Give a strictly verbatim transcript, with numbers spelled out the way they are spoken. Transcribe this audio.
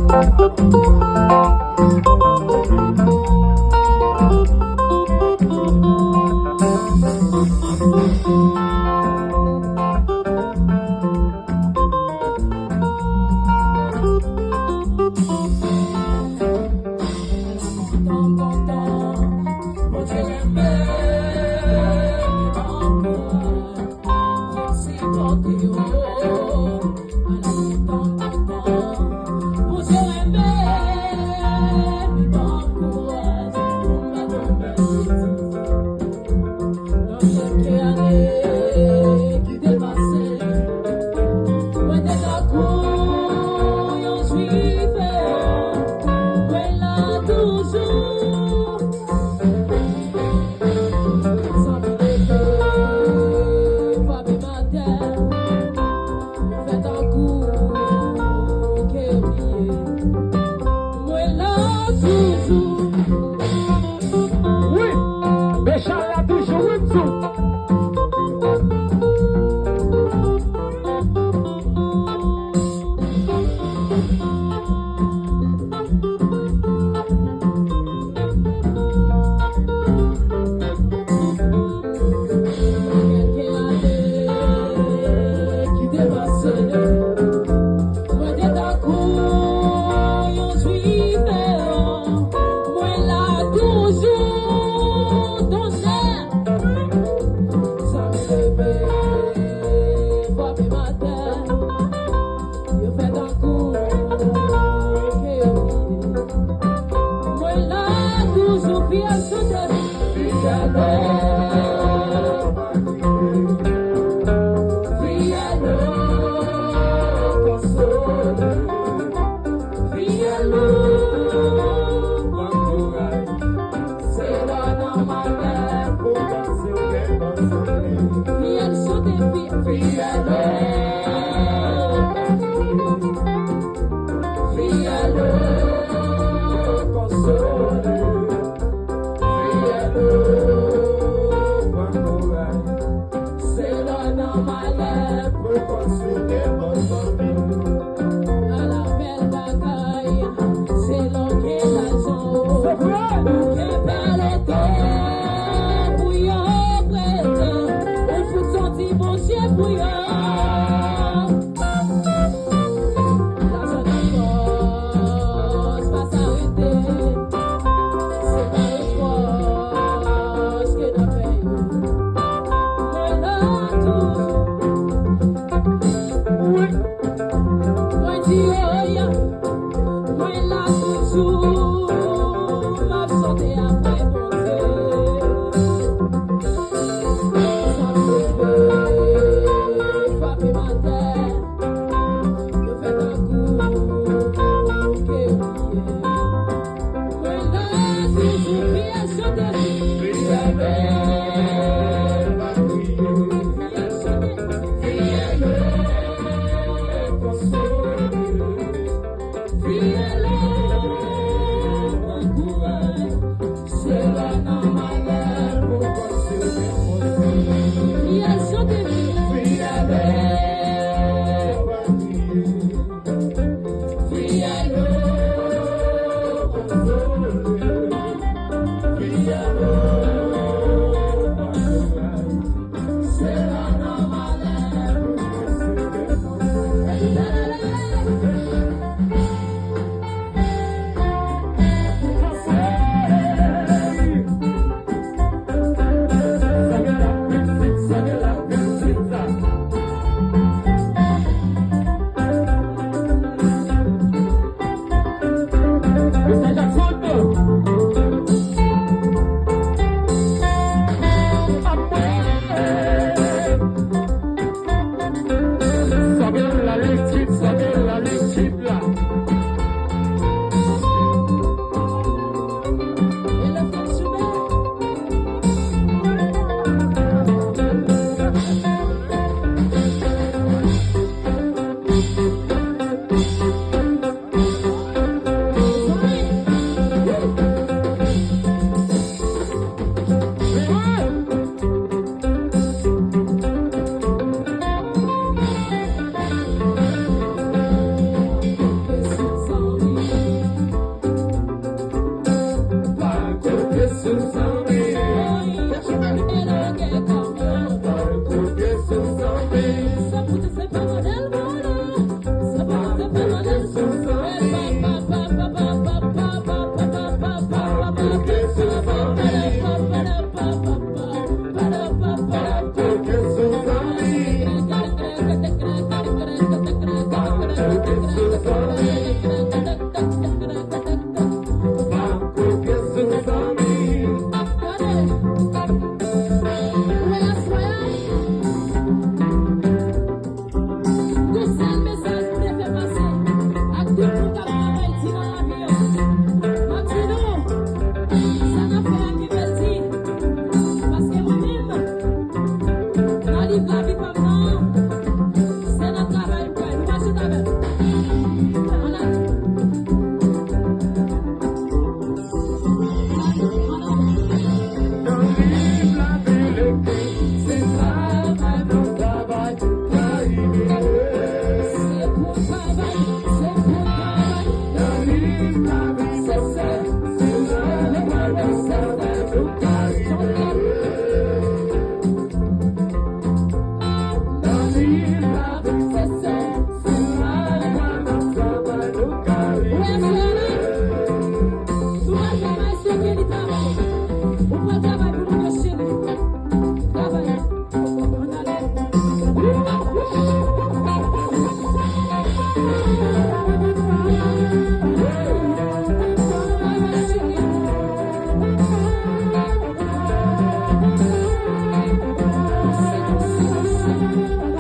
Nan kèk ane ki te pase, mwen te tankou yon Jwif, mwen la toujou. Zanmi, leve, frape atè. Fè tankou ke m ye. Mwen la toujou. Wi, Mechal la toujou, wi, m di w. Mwen te tankou yon Jwif, mwen la toujou, tonjè. Zanmi, leve, frape atè. Yo fè tankou ke yo bliye. Mwen la toujou, fiyèl chante. Fiyèl, fiyèl, konsole. Fiyèl, pran kouraj. Se lè w nan malè pou w panse w gen konsole. Fiyèl, chante, fiyèl. Fiyèl, fiyèl, konsole. Fiyèl, pran kouraj. Se lè w nan malè pou w konsilte bò zanmi w. Ala bèl bagay, se lè w gen lajan w. Ou gen pale tè pou yo prete, ou fout soti Bondye pou yo. Lajan nan pòch pa sa rete. Se pa repwòch ke n ap fè yo. Mwen la toujou. Wi. Mwen di yo, yo. Mwen la toujou. M ap chante apre Bondye. Sa m leve, frape m atè. Yo fè tankou ke yo bliye. Mwen la toujou, fiyèl chante. Fiyèl, fiyèl chante. Fiyèl, konsole. Fiyèl,